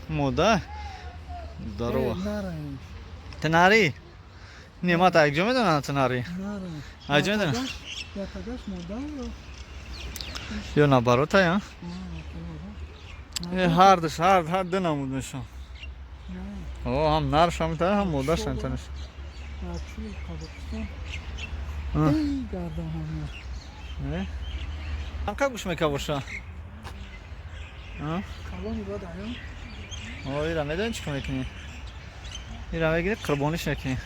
Мода? Здорово. Ты нари? Не, ма та якҷо медонам, ту нари. Якҷо медонам. Ё наоборот, я? Ҳардуш, ҳар ду намуд мешавам. О, ҳам нарш ҳам та, ҳам модаш ҳам танаш. Анқа гӯш мека боша? О, ира медонӣ чӣ кор мекунӣ? Ира мегирӣ, қурбониш мекунӣ.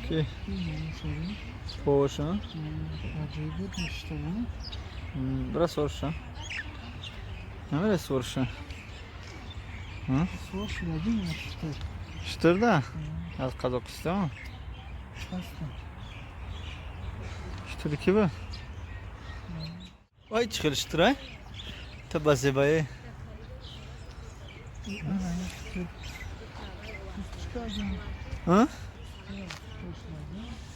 Ки? Боша? Бира сорша. Намера сорша. Штырда? Аз Қазоқистон? Штыр ки ба? Ой, чӣ хел штырай? Та ба зебае. А?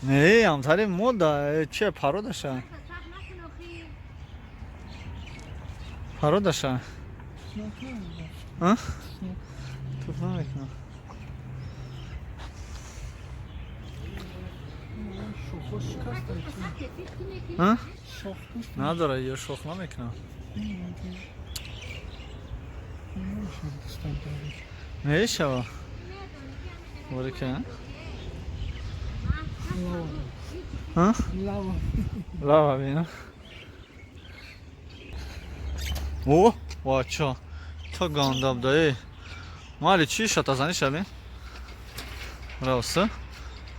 Не, амтари мода, че пародаша? Пародаша? А? Туф намекунам. А? Надора, ё шох намекунам. Мешава. Борика. А? Лава бина. О, вача. Та гандаб да э. Мали чӣ шатазанӣ шавӣ? Равса.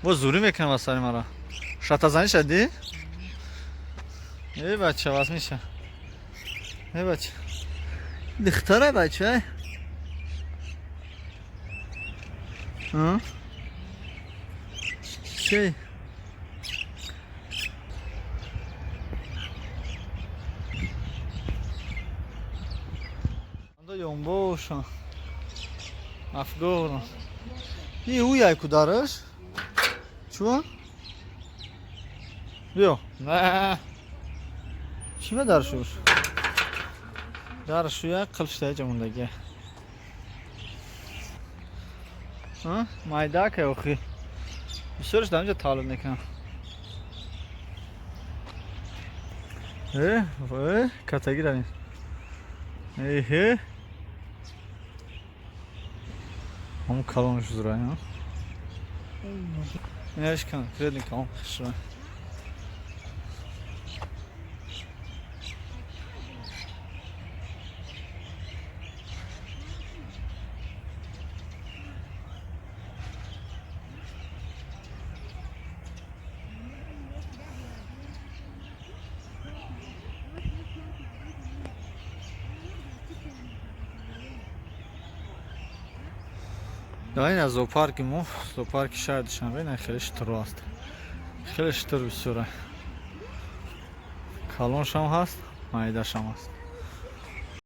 Бо зурӣ мекунам аз сари мара. Шатазанӣ шадӣ? Э бача, вас меша. Э бача. Духтара бача. А? Чӣ? Ёнбоша. Афгор. И уяй кудараш? Чува? Биё. На. Чӣ ма даршуш? Даршуя қилшта ҷамондаги. А? Майдака охи. Бисёрш дар инҷо тавлид мекунам. Э, э, катаги равем. Эҳе. Ҳамон калонаш зурай, а? Инаш конкретно калон хушрай. Ин аз зоопарки мо, зоопарки шаҳри Душанбе, ина хеле шутурро аст. Хеле шутур бисёра. Калоншам ҳаст, майдашам ҳаст.